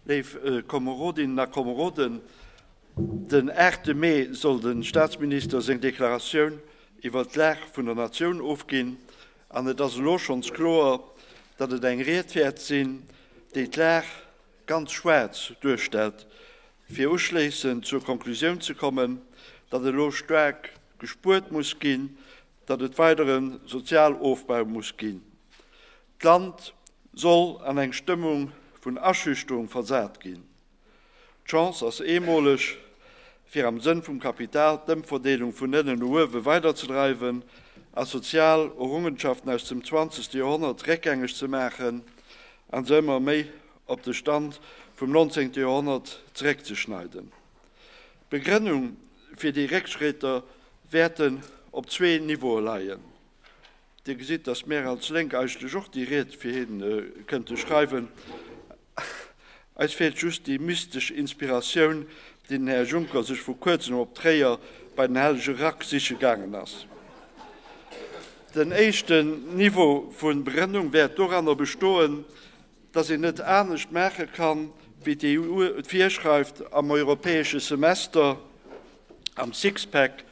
Léif Komerodinnen a Komeroden, den 8 Mee soll de Staatsminister seng Deklaratioun iwwert d'Lag vun der Natioun ofginn an et ass elo schonns kloer, datt et eng Ried wäert sinn, déi d'Lag ganz schwaarz duerstellt, fir uschléissend zur Konklusioun ze kommen, datt elo staark gespuert muss ginn, datt et weidere Sozialofbau muss ginn. D'Land soll an eng Stëmmung vun Aschüchterung versat ginn. D'Chance ass eemoleg, fir am Sënn vum Kapital d'Ëmverdeelung vun ënnen no uewe weiderzedreiwen a sozial Errungenschaften aus dem zwanzegste Joerhonnert réckgängeg ze maachen a se ëmmer méi op de Stand vum nonzéngte Joerhonnert zeréckzeschneiden. D'Begrënnung fir déi Réckschrétter wäerten op zwee Niveaue leien. Dir gesitt, dass mär als Lénk eigentlech och déi Ried fir hien kënnte schreiwen. Eis feelt just déi mystesch Inspiratioun, déi den Här Juncker sech vu kuerzem op Tréier bei den hellege Rack siche gaangen ass. Den éischten Niveau vu Begrënnung wäert doranner bestoen, dass een net anescht maache kann, wéi d'EU et virschreift am europäesche Semester, am Sixpack,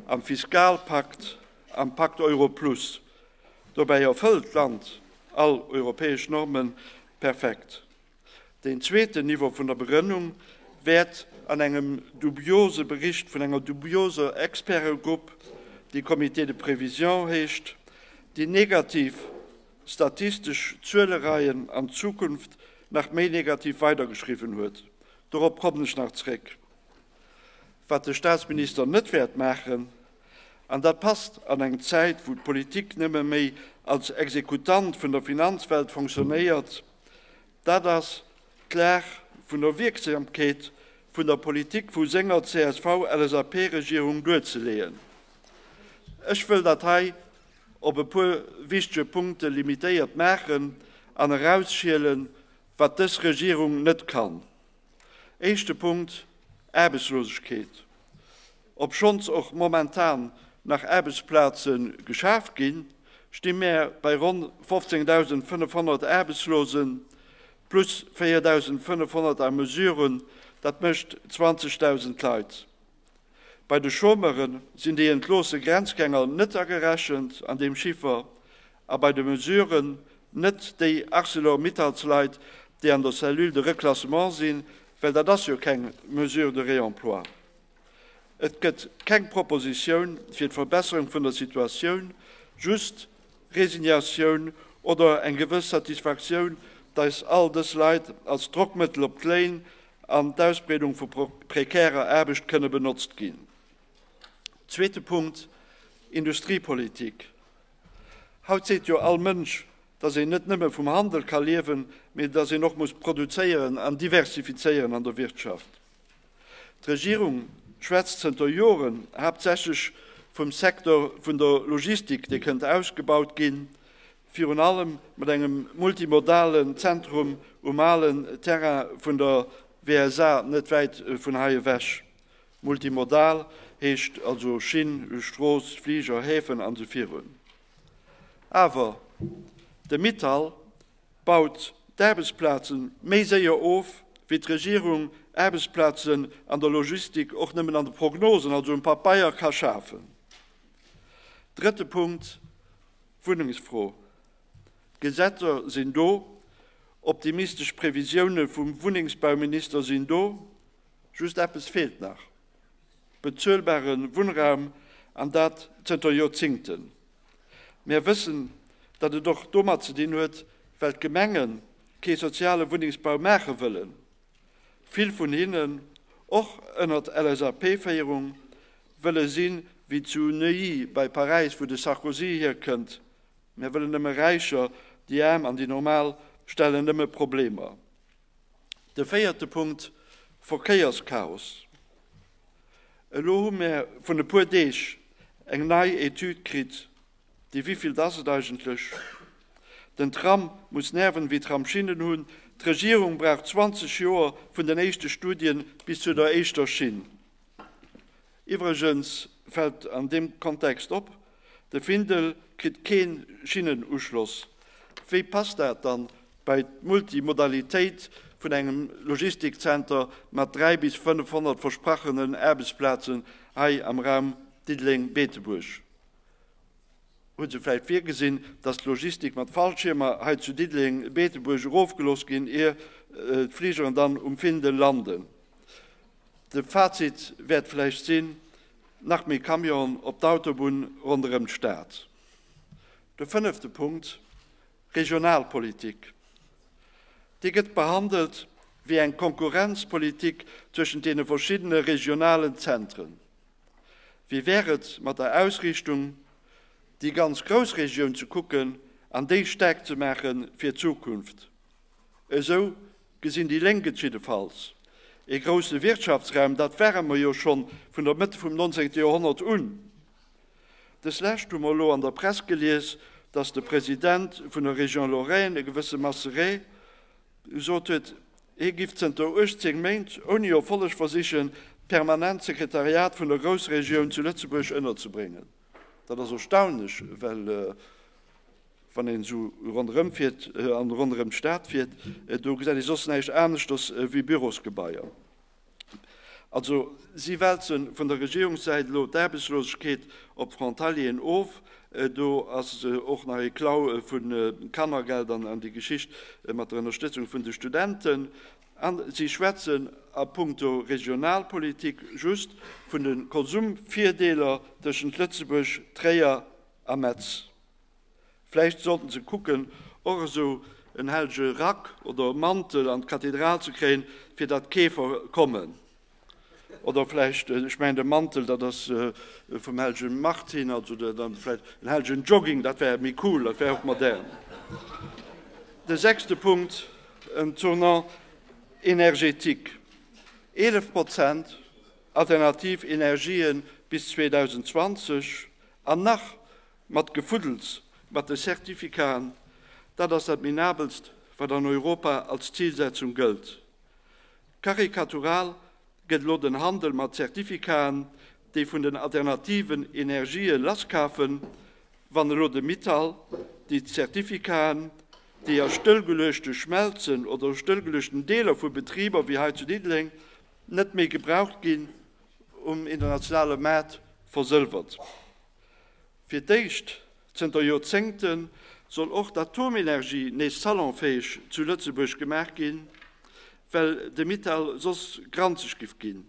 am Fiskalpakt, am Pakt Euro Plus. Dobäi erfëllt d'Land all europäesch Norme perfekt. Deen zweeten Niveau vun der Begrënnung wäert an engem dubiose Bericht vun enger dubioser Expertegrupp, déi Comité de prévision heescht, déi negativ statistesch Zuelereien an Zukunft nach méi negativ weidergeschriwwen huet. Dorop kommen ech nach zréck. Wat de Staatsminister net wäert maachen, an dat passt an eng Zäit, wou d'Politik nëmme méi als Exekutant vun der Finanzwelt fonctionnéiert, dat ass d'Lag vun der Wierksamkeet vun der Politik vu senger CSV-LSAP-Regierung duerzeleeën. Ech wëll dat hei op e puer wichtege Punkte limitéiert maachen an erausschielen, wat dës Regierung net kann. Éischte Punkt, Aarbechtslosegkeet. Obschonns och momentan nach Aarbechtsplaze geschaf ginn, sti mär bei ronn 15.500 Aarbechtslosen, plus 4.500 à Mesuren, dat mécht 20.000 Leit. Bei de Chômeure sinn déi entloosse Grenzgänger net agerechent an deem Chiffer a bei de Mesuren net déi Arcelor-Mittalsleit, déi an der Cellule de reclassement sinn, well dat ass jo keng Mesure de réemploi. Et gëtt keng Propositioun fir d'Verbesserung vun der Situatioun, just Resignatioun oder eng gewëss Satisfaktioun, dass all dës Leit als Drockmëttel op d'Léin an d'Ausbreedung vu prekärer Aarbecht kënne benotzt ginn. Zweete Punkt, Industriepolitik. Haut seet jo all Mënsch, dass een net nëmme vum Handel ka liewen, mee dass een och muss produzéieren an diversifizéieren an der Wirtschaft. D'Regierung schwätzt zënter Joren haaptsächlech vum Secteur vun der Logistik, dee kënnt ausgebaut ginn, virun allem mat engem multimodalen Zentrum um alen Terrain vun der WSA net wäit vun hei ewech. Multimodal heescht also Schinn, Strooss, Fliger, Häfen an esou virun. Awer de Mittal baut d'Aarbechtsplaze méi séier of, wéi d'Regierung Aarbechtsplazen an der Logistik och nëmmen an de Prognosen, also um Papeier, ka schafen. Drëtte Punkt, Wunnengsfro. D'Gesetzer sinn do, optimistesch Previsioune vum Wunnengsbauminister sinn do, just eppes feelt nach, bezuelbare Wunnraum, an dat zënter Joerzingten. Mär wëssen, datt et och domat ze dinn huet, well d'Gemenge kee soziale Wunnengsbau maache wëllen. Vill vun hinnen, och ënnert LSAP-Féierung, wëlle si wéi zu Neuilly bei Paräis, wou de Sarkozy hierkënnt, Mär wëllen nëmme Räicher, déi Aarm an déi Normal stellen nëmme Problemer. De véierte Punkt, Verkéierschaos. Elo hu mär vun e puer Deeg eng nei Etüd kritt, déi wivilt ass et eigentlech? Den Tram muss Nerven wéi Tramschinnen hunn. D'Regierung brauch 20 Joer vun den éischte Studien bis zu der éischter Schinn. Iwwregens fält an deem Kontext op, de Findel kritt kee Schinnenuschloss. Wéi passt dat dann bei d'Multimodalitéit? vun engem Logistikzenter mat 3 bis 500 versprachenen Aarbechtsplazen hei am Raum Diddeleng-Beetebuerg. Hu se vläicht virgesinn, dass d'Logistik mat Fallschiermer hei zu Diddeleng-Beetebuerg erofgelooss ginn, ier d'Fligeren dann um Findel landen? De Fazit wäert vläicht sinn, nach méi Camionen op d'Autobunn ronderëm d'Stad. De fënnefte Punkt, Regionalpolitik. Déi gëtt behandelt wéi eng Konkurrenzpolitik zwëschent deene verschiddene regionalen Zentren. Wéi wär et mat der Ausriichtung, déi ganz Groussregioun ze kucken an déi staark ze maache fir d'Zukunft? Esou gesinn déi Lénk et jiddefalls. Ee grousse Wirtschaftsraum, dat ware mer jo schonn vun der Mëtt vum 19. Joerhonnert un. Des Lescht hu mer elo an der Press gelies, dass de President vun der Région Lorraine, e gewësse Masseret, gesot huet, hie giff zënter 18 Méint ouni Erfolleg versichen, d'permanent Sekretariat vun der Groussregioun zu Lëtzebuerg ënnerzebréngen. Dat ass erstaunlech, well wann een esou ronderëm fiert an ronderëm d'Stad fiert, do gesäit ee soss näischt aneschters wéi Bürosgebaier. Also si wälze vun der Regierungssäit elo d'Aarbechtslosegkeet op d'Frontalieren of. Do ass och nach ee Klau vu Kannergeld an déi Geschicht mat der Ënnerstëtzung vun de Studenten. A si schwätzen a puncto Regionalpolitik just vun de Konsumvirdeeler tëschent Lëtzebuerg, Tréier a Metz. Vläicht sollten se kucken, och esou en hellege Rack oder Mantel an d'Kathedral ze kréien, fir datt d'Keefer kommen. Oder vläicht, ech mengen de Mantel, dat ass vum hellege Martin, also dann vläicht en hellegen Jogging, dat wär méi cool, dat wär och modern. De sechste Punkt, en Tournant énergétique, 11 Prozent alternativ Energien bis 2020 an nach Mat Gefuddels mat de Certificaten, dat ass dat Minabelst, wat an Europa als Zilsetzung gëllt. Karikatural gëtt elo den Handel mat Certificaten, déi vun den alternativen Energië lasskafen, wann elo de Mittal déi Certificaten, déi a stëllgeluechte Schmelzen oder stëllgeluechten Deeler vu Betriber wéi hei zu Diddeleng net méi gebraucht ginn, um internationale Maart versëlwert. Fir d'éischt zënter Joerzéngte soll och d'Atomenergie nees salonfäeg zu Lëtzebuerg gemaach ginn, well de Mittal soss granzeg giff ginn.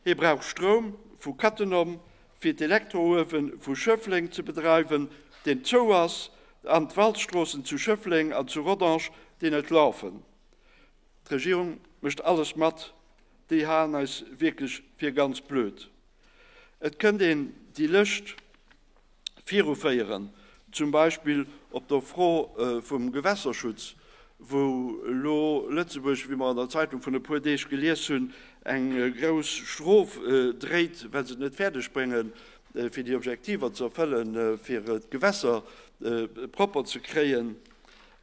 Hie brauch Stroum vu Cattenom fir d'Elektrouewe vu Schëffleng ze bedreiwen, deen zou ass, an d'Walzstroossen zu Schëffleng an zu Rodange, déi net lafen. D'Regierung mécht alles mat, déi halen eis wierklech fir ganz blöd. Et kënnt een déi Lëscht viruféieren, zum Beispill op der Fro vum Gewässerschutz, wou elo Lëtzebuerg, wéi mer an der Zeitung vun e puer Deeg gelies hunn, eng grouss Strof dréit, well se et net fäerdeg bréngen, fir déi Objektiver ze erfëllen, fir d'Gewässer propper ze kréien.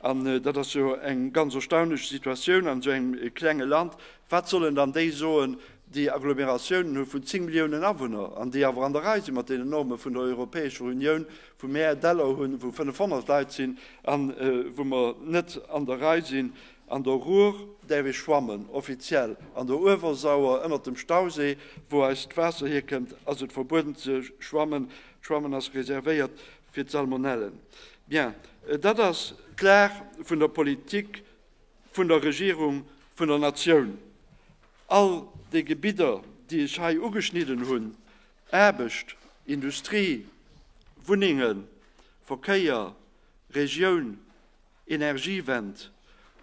An dat ass jo eng ganz erstaunlech Situatioun an esou engem klenge Land. Wat sollen dann déi soen, déi Agglomeratiounen hu vun 10 Milliounen Awunner an déi awer an der Rei si mat deenen Norme vun der Europäescher Unioun, wou mär Däller hunn, wou 500 Leit sinn a wou mer net an der Rei sinn. An der Ruhr däerf ee schwammen, offiziell. An der Uewersauer, ënnert dem Stauséi, wou eist Waasser hierkënnt, ass et verbueden ze schwammen. D'Schwammen ass reservéiert fir d'Salmonellen. Bien, dat ass d'Lag vun der Politik, vun der Regierung, vun der Natioun. All déi Gebidder, déi ech hei ugeschnidden hunn, Aarbecht, Industrie, Wunnengen, Verkéier, Regioun, Energiewend,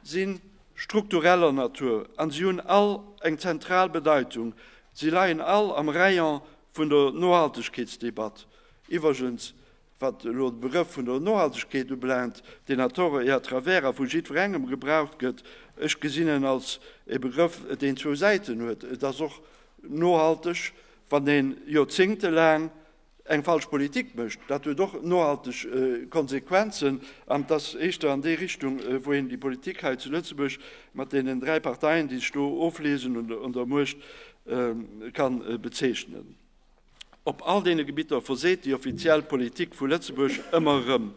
si struktureller Natur a si hunn all eng zentral Bedeitung. Si leien all am Rayon vun der Nohaltegkeetsdebatt. Iwwergens, wat elo de Begrëff vun der Nohaltegkeet ubelaangt, deen à tort et à travers a vu jiddwerengem gebraucht gëtt, ech gesinn en als e Begrëff, deen zwou Säiten huet. Et ass och nohalteg, wann ee joerzéngtelaang eng falsch Politik mécht. Dat huet och nohalteg Konsequenzen an et ass éischter an déi Richtung, wou een déi Politik hei zu Lëtzebuerg mat deenen dräi Parteien, déi sech do ofliesen un der Muecht, ka bezeechnen. Op all deene Gebitter verseet déi offiziell Politik vu Lëtzebuerg ëmmer erëm.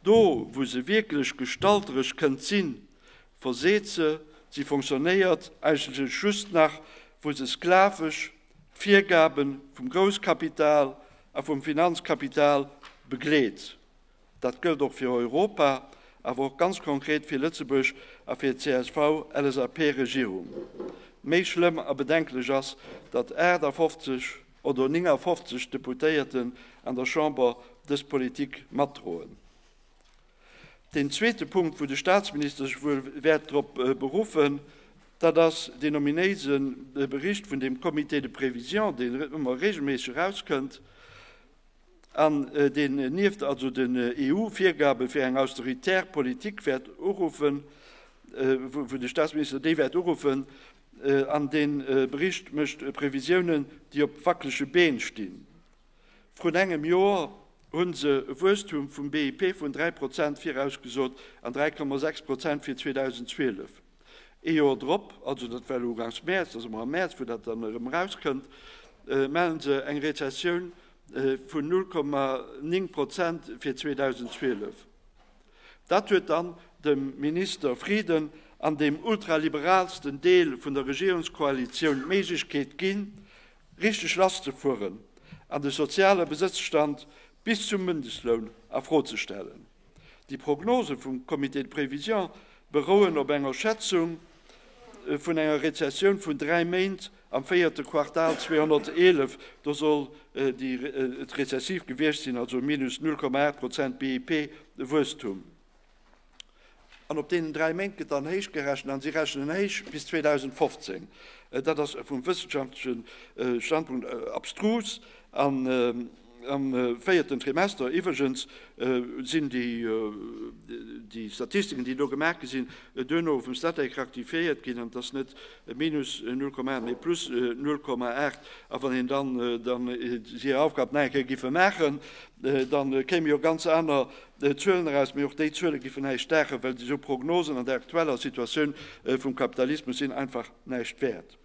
Do, wou se wierklech gestalteresch kënnt sinn, verseet se. Si fonctionnéiert eigentlech just nach, wou se sklavesch d'Virgabe vum Grousskapital a vum Finanzkapital begleet. Dat gëllt och fir Europa, awer och ganz konkret fir Lëtzebuerg a fir d'CSV-LSAP-Regierung. Méi schlëmm a bedenklech ass, datt 58 oder 59 Deputéierten an der Chamber dës Politik matdroen. Deen zweete Punkt, wou de Statsminister sech wuel wäert drop beruffen, dat ass deen ominéise Bericht vun dem Comité de prévision, deen ëmmer regelméisseg erauskënnt an deen nieft also den EU-Virgabe fir eng austeritär Politik wäert uruffen, wou de Statsminister déi wäert uruffen, an dee Bericht mécht Previsiounen, déi op wackelege Been stinn. Vrun engem Joer hu se e Wuesstum vum BIP vun 3 Prozent virausgesot an 3,6 Prozent fir 2012. Ee Joer drop, also dat war elo uganks Mäerz, da si mer am Mäerz, wou dat dann erëm erauskënnt, mellen se eng Rezessioun vun 0,9 Prozent fir 2012. Dat huet dann dem Minister Frieden an deem ultraliberaalsten Deel vun der Regierungskoalitioun d'Méiglechkeet ginn, richteg lasszefueren an de soziale Besëtzstand bis zum Mindestloun a Fro ze stellen. Déi Prognose vum Comité de prévision berouen op enger Schätzung vun enger Rezessioun vun 3 Méint am véierte Quartal 211, do soll et rezessiv gewiescht sinn, also minus 0,8 Prozent BIP-Wuesstum. An op deenen 3 Méint gëtt dann héich gerechent, an si rechnen héich bis 2015. Dat ass vum wëssenschaftleche Standpunkt abstrus. An am véierten Trimester iwwregens sinn déi Statistiken, déi do gemaach gi sinn, duerno vum Statec raktifiéiert ginn, an et ass net minus 0,8, mee plus 0,8. A wann een dann hir Aufgab nach eng Kéier giffe maachen, da kéime jo ganz aner Zuelen eraus, mee och déi Zuele giffen näischt daachen, well esou Prognosen an der aktueller Situatioun vum Kapitalismus sinn einfach näischt wäert.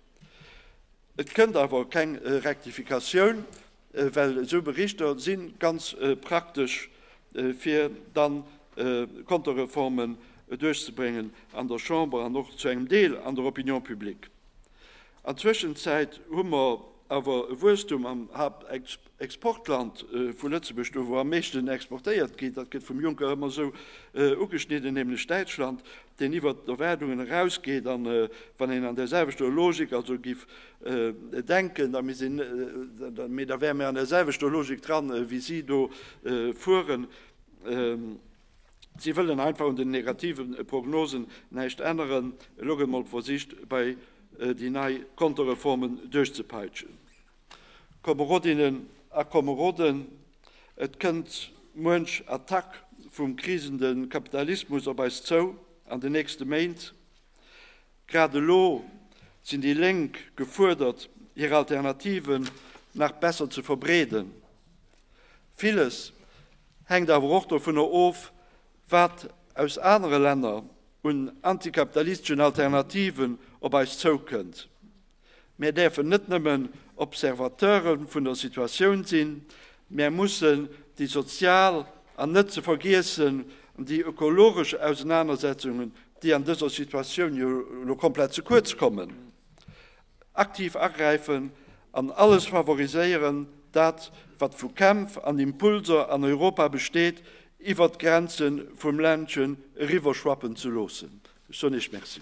Et kënnt awer keng Rektifikatioun, well esou Berichter si ganz praktesch fir dann Konterreformen duerchzebréngen an der Chamber an och zu engem Deel an der Opinion publique. An Zwëschenzäit hu mer awer e Wuesstum am Haaptexportland vu Lëtzebuerg, do wou am meeschten exportéiert gétt, dat gëtt vum Juncker ëmmer esou ugeschnidden, nämlech Däitschland, deen iwwert d'Erwaardungen erausgeet. An wann een an där selwechter Logik also giff denken, da misst een, mee da wäre mir an där selwechter Logik dran, wéi si do fueren. Si wëllen einfach un den negative Prognosen näischt änneren. Elo gëtt mol versicht, bei déi nei Kontoreformen duerchzepeitschen. Komerodinnen a Komeroden, et kënnt muench Attack vum krisende Kapitalismus op eis zou an den nächste Méint. Grad elo sinn déi Lénk gefuerdert, hir Alternativen nach besser ze verbreeden. Villes hänkt awer och dovunner of, wat aus anere Länner un antikapitalisteschen Alternativen op eis zoukënnt. Mär däerfen net nëmmen Observateure vun der Situatioun sinn, mär mussen déi sozial an net ze vergiessen déi ökologesch Ausenanersetzungen, déi an dëser Situatioun jo elo komplett ze kuerz kommen, aktiv agräifen an alles favoriséieren, dat wat vu Kämpf an Impulser an Europa besteet, iwwert d'Grenze vum Ländchen eriwwerschwappen ze loossen. Ech soen Iech Merci.